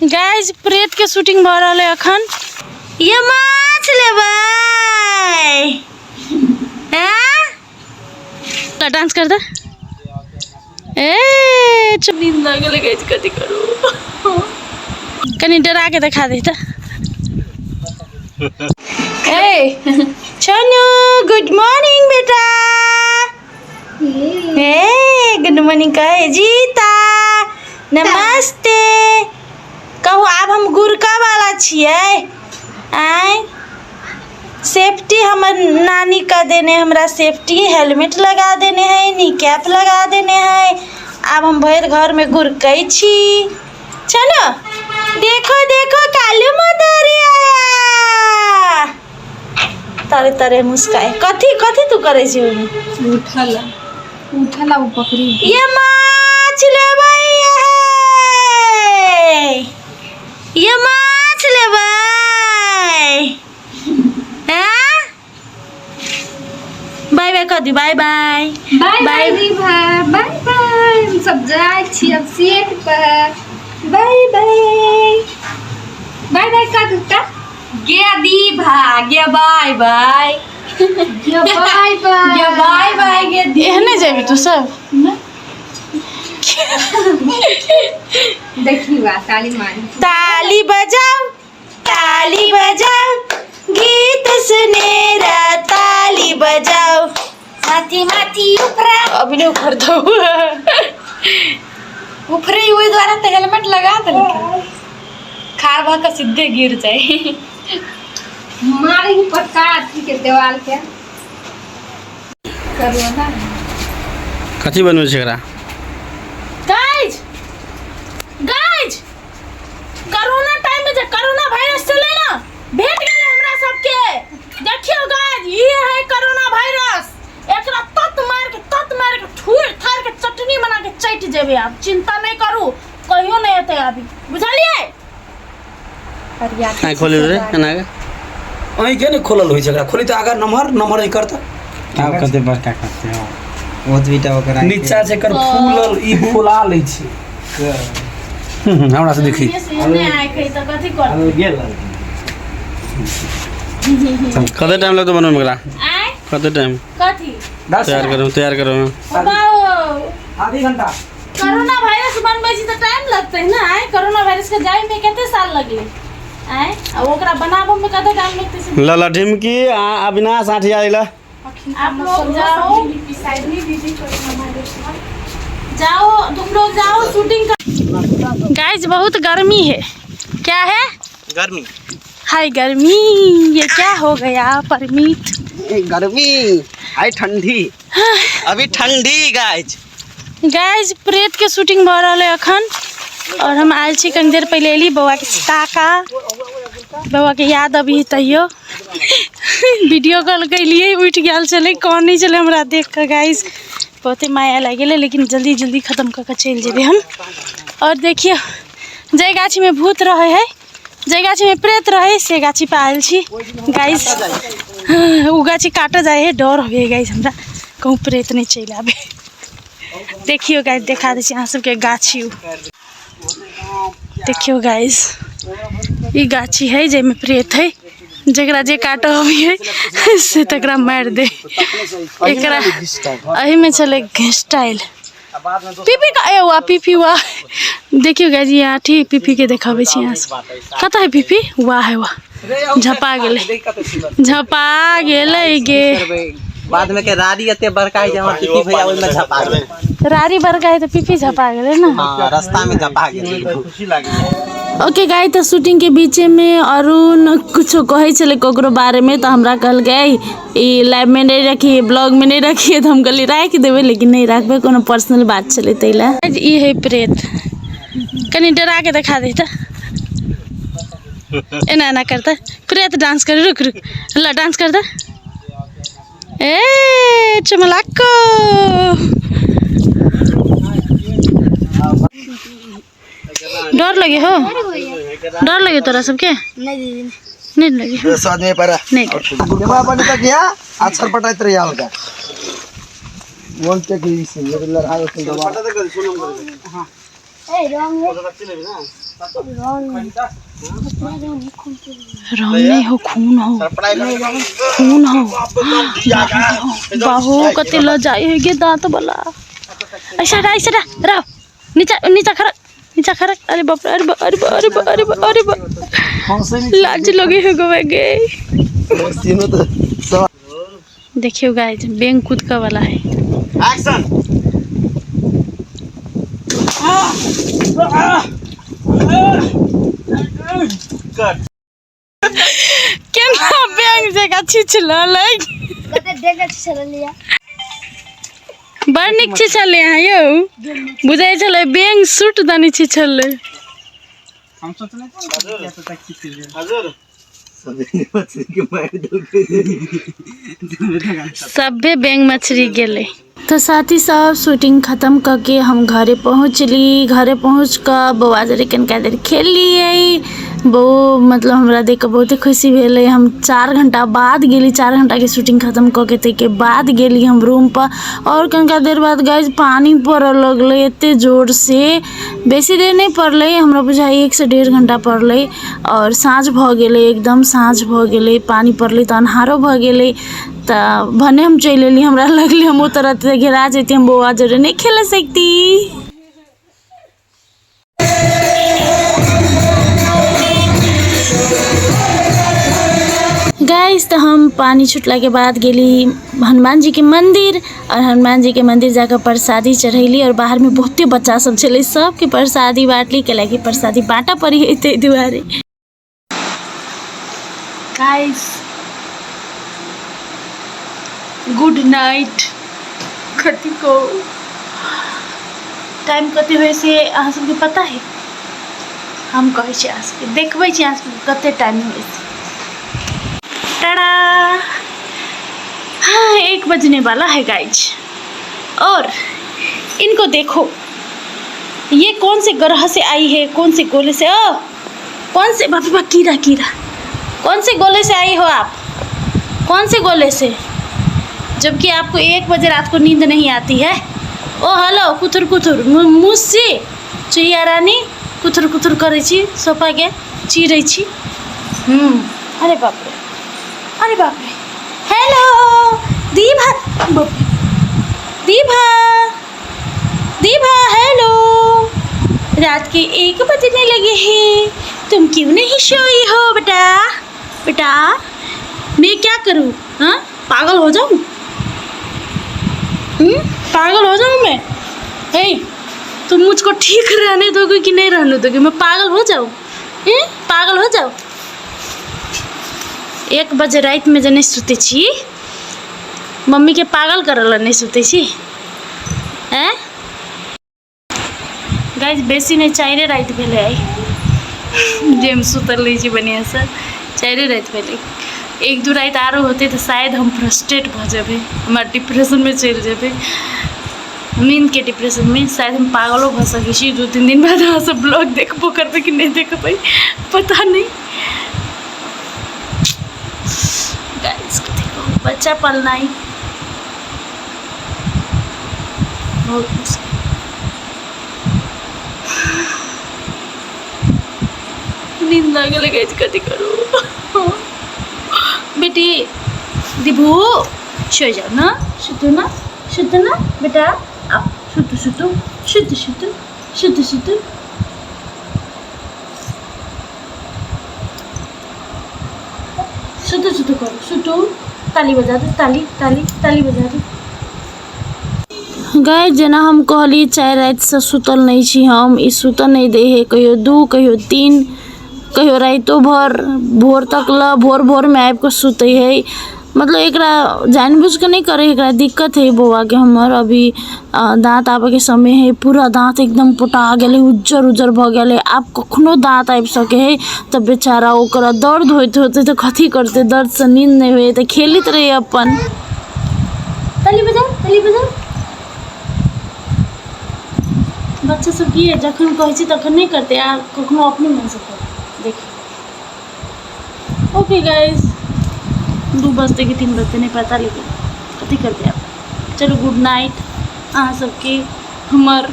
Guys प्रेत के shooting भऽ रहल है अखन। ये माछ लेबै हैं? तो डांस कर दे। ए चुप, नींद लागल है गाइस, कथी करू, कनी डरा के देखा दे त। ए चनु, गुड मॉर्निंग बेटा। ए गुड मॉर्निंग कहे जीता, नमस्ते कहू। आब हम गुरका वाला छियै। आय सेफ्टी हमर नानी का देने, हमरा सेफ्टी हेलमेट लगा देने है, नी कैप लगा देने है। आब हम भरि घर में गुरकै छी। चलो देखो देखो, कालू मदारी आया। तारे तारे मुस्काए। कथी कथी तू करै छी ओहिमे? उठल उठल ओ पकड़ी। ये माछ लेबै है, ये माछ लेबै हैं? बाय बाय कह दी, बाय बाय। बाय बाय दीभा, बाय बाय। हम सब जाइ छी अब सेट पर। बाय बाय, बाय बाय कह दूटा गे दीभा गे, बाय बाय गे, बाय बाय गे, बाय बाय गे। एहने जेबी तू सब? देखी बा ताली मारी। ताली बजाओ, ताली बजाओ, गीत सुनेरा ताली बजाओ। माथि माथि उपरा। अभी नहीं उखड़ दो। उफरे, ओहि द्वारा तऽ हेलमेट लगा देलकै, खार भऽ कऽ सीधे गिर जाए। मारी ही पटका अथी के देवाल के करू ना। कथी बनबै छै एकरा? गाइस, गाइस, कोरोना टाइम में जे कोरोना वायरस चले ना, भेट गेलै हमरा सबके। देखियो गाइस, ई है कोरोना वायरस। एकरा तत मार के, तत मार के, ठूर थार के चटनी बना के चटि जेबै। आब चिंता नहीं करू, कहियो नहीं एतै अभी, बुझलियै? आँखि खोले रे एना के। अहीं के ने खोलल होइ छै, एकरा खोली तऽ आगा नमहर नमहर एकर तऽ आब कते बड़का करते हो, ओतबीटा ओकरा नीचा छै एकर फूलल, ई फुला लै छै। हमरा से देखी। एहने आँखि है तऽ कथी करतै? गेल। कते टाइम लगतौ बनबैमे एकरा? आँय? कते टाइम? कथी? तैयार करू, तैयार करू। बताओ। आधी घंटा। कोरोना वायरस बनबै छी तऽ टाइम लगतै ने। आँय, कोरोना वायरस के जाय में कते साल लगलै? आँय, आ ओकरा बनाबऽ में कते टाइम लगतै से? ल ल, ढिमकी आ अविनाश आठिया ल। आप लोग जाओ, जाओ, तुम लोग जाओ शूटिंग कर। गाइस, बहुत गर्मी है। क्या है? गर्मी। हाय गर्मी, ये क्या हो गया परमीत? गर्मी, हाय ठंडी, अभी ठंडी गाइस। गाइस, प्रेत के शूटिंग भऽ रहल है अखन और हम आयल छी। कनी देर पहिले एली बौआ के काका, बौआ के याद अभी तैयो। वीडियो कॉल कैलियै, उठि गेल छलै, कानै छलै हमरा देख कऽ। गाइस, बहुते माया लागि गेलै, लेकिन जल्दी जल्दी खत्म कऽ कऽ चलि जेबै हम। और देखियौ, जाहि गाछीमे भूत रहै है, जाहि गाछीमे प्रेत रहै, से गाछी पर आयल छी। गाइस, ओ गाछी काटऽ जाइ है, डर होइए गाइस हमरा, कहूँ प्रेत नहि चलि आबै। देखियौ गाइस, देखा दै छी अहाँ सबके गाछी। उ देखियौ गाइस, ई गाछी है जाहिमे प्रेत है। जकरा जे काटऽ अबै है से तकरा मारि दे। एकरा एहिमे छलै स्टाइल पीपी का। ए वाह पीपी, वाह! देखियौ गाइस, ई आठी पीपी के देखाबै छी अहाँ सब। कतऽ है पीपी? वाह है, वाह, झपा गेलै, झपा गेलै गे। बाद में के राड़ी एते बड़का है जे हमर पीपी भैया ओहिमे झपा गेल। राड़ी बड़का है तऽ पीपी झपा गेलै ने। हाँ, रास्ता में झपा गेल। ओके गाइस, तऽ शूटिंग के बीचे में अरुण कुछो कहै छलै ककरो बारे में, तऽ हमरा कहलकै ई लाइव में नहीं रखिए, ब्लॉग में नहीं रखिए। तऽ हम कहलियै राखि देबै, लेकिन नहि राखबै, कोनो पर्सनल बात छलै ताहि लए। ई है प्रेत। कनी डरा के देखा दे तऽ। एना एना करतै प्रेत, डांस कर। रुक रुक, ल डांस कर दे। ए चमलाको, डर लगे हो? डर लगे तोरा सबके? नहीं लगे? स्वाद में पड़ा। नहीं डर। गेमा बनी तक गया आ छरपटाइत रही हल्का वन टेक इसी मेरे लड़ाई। रंग नहीं हो, खून हो, खून हो। बाहो कते ल जाय है गे दांत वाला। ऐसा रह, ऐसा रह, रह नीचा नीचा खरक, नीचा खरक। अरे बाप रे, अरे बाप, अरे बाप, अरे बाप, अरे बाप, अरे बाप, लाज लगे है गो गे। देखियो गाइस, बैंक कूद का वाला है। एक्शन। केना बैंक जगह छिछललै? कते डेंगल छललिया। बड़ नीक छिछलै अहाँ यौ, बुझाइ छलै बैंक सूट दनी छिछलै। सभे बैंक मछली गेलै। तो साथी सब शूटिंग खत्म करके हम घरे पहुँचली। घरे पहुँच कऽ बौआ जरे कनिका देर खेललियै। बौ मतलब हमरा देख कऽ बहुते खुशी भेलै। हम 4 घंटा बाद गेली, 4 घंटा के शूटिंग खत्म कऽ के ताहिके बाद गेली हम रूम पर। और कनिका देर बाद गाइस पानी पड़ऽ लगलै एते जोर से, बेसी देर नहि पड़लै, हमरा बुझाइ 1 से 1.5 घंटा पड़लै। और साँझ भऽ गेलै, एकदम साँझ भऽ गेलै, पानी पड़लै तऽ अन्हारो भऽ गेलै। तऽ भने हम चलि एली, हमरा लगलै हम ओतऽ रहती तऽ घेरा जैती, हम बौआ जरे नहि खेल सकती। गाइस तऽ हम पानी छुटलाके बाद गेली हनुमान जी के मंदिर, और हनुमान जी के मंदिर जाकर प्रसादी चढ़ैली। और बाहर में बहुते बच्चा सब छलै, सबके प्रसादी बाँटली, कैलाकि प्रसादी बाँटऽ पड़ी है ताहि दुआरे। Guys good night. कथी कहू, टाइम कते होइ से अहाँ सबके पता है? हम कहै छी अहाँ सबके, देखबै छी अहाँ सबके कते टाइम होइ से। टाटा। हाँ, 1 बजने वाला है गाइज। और इनको देखो, ये कौन से ग्रह से आई है, कौन से गोले से, ओ कौन से, बाप रे बाप, कीड़ा कीड़ा, कौन से गोले से आई हो आप, कौन से गोले से, जबकि आपको 1 बजे रात को नींद नहीं आती है। ओ हेलो, कुथुर कुथुर मुसी चुहिया रानी कुथुर कुथुर करै छी, सोफा के चीरै छी। अरे बाप रे, अरे बाप रे। Hello Dibha, Dibha, Dibha, hello. रात के 1 बजने लगे हैं, तुम क्यों नहीं सोई हो बेटा? बेटा मैं क्या करूँ? हाँ पागल हो जाऊँ? पागल हो जाऊँ मैं? हे तुम मुझको ठीक रहने दोगे कि नहीं रहने दोगे? मैं पागल हो जाऊँ? पागल हो जाऊँ? 1 बजे रात में जे नहीं सुते छी, मम्मी के पागल करल नहीं सुते छी। हैं गाइस, बेसी नहीं 4 रात भेलै आइ जे हम सुतल नहीं छी बढ़िआँसँ, 4 राति भेलै। 1-2 राति आरो होतै तऽ शायद हम फ्रस्ट्रेट भऽ जेबै, हमरा डिप्रेशनमे चलि जेबै, नींदके डिप्रेशनमे शायद हम पागलो भऽ सकै छी। 2-3 दिन बाद अहाँ सब ब्लॉग देखबो करबै कि नहि देखबै पता नहि। गाइस कथी कहू, बच्चा पालनाइ बहुत मुश्किल। नींद लागल गाइस, कथी करू। बेटी दीभू सो जाओ ना, सुतू ना, सुतू ना बेटा, आओ सुतू सुतू सुतू सुतू सुतू सुतू। सुतू सुतू करो, सुतू, ताली बजा दो, ताली ताली ताली बजा दो। गाय जेना हम कहली 4 रातिसँ सुतल नहि छी हम, ई सुतऽ नहि दै है, कहियो 2 कहियो 3 कहियो रातिो भर भोर तक ल भोर भोर में आबि कऽ सुतै है। मतलब एकरा जानि बुझि कऽ नहि करै है, एकरा दिक्कत है बौआ के हमर। अभी दाँत आबऽ के समय है, पूरा दाँत एकदम पोटा गेलै, उज्जर उज्जर भऽ गेलै। आब कखनो दाँत आबि सकै है तऽ बेचारा ओकरा दर्द होइत होतै तऽ कथी करतै, दर्दसँ नींद नहि होइ तऽ खेलैत रहै अपन। ताली बजाउ, ताली बजाउ। बच्चा सब की है, जखन कहै छी तखन नहि करतै, आ कखनो अपने मनसँ करतै। देखियौ ओके गाइस, 2 बजते कि 3 बजते नहीं पता, लेकिन कथी करते आप। चलू गुड नाइट अहाँ सबके हमर।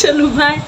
चलू बाय।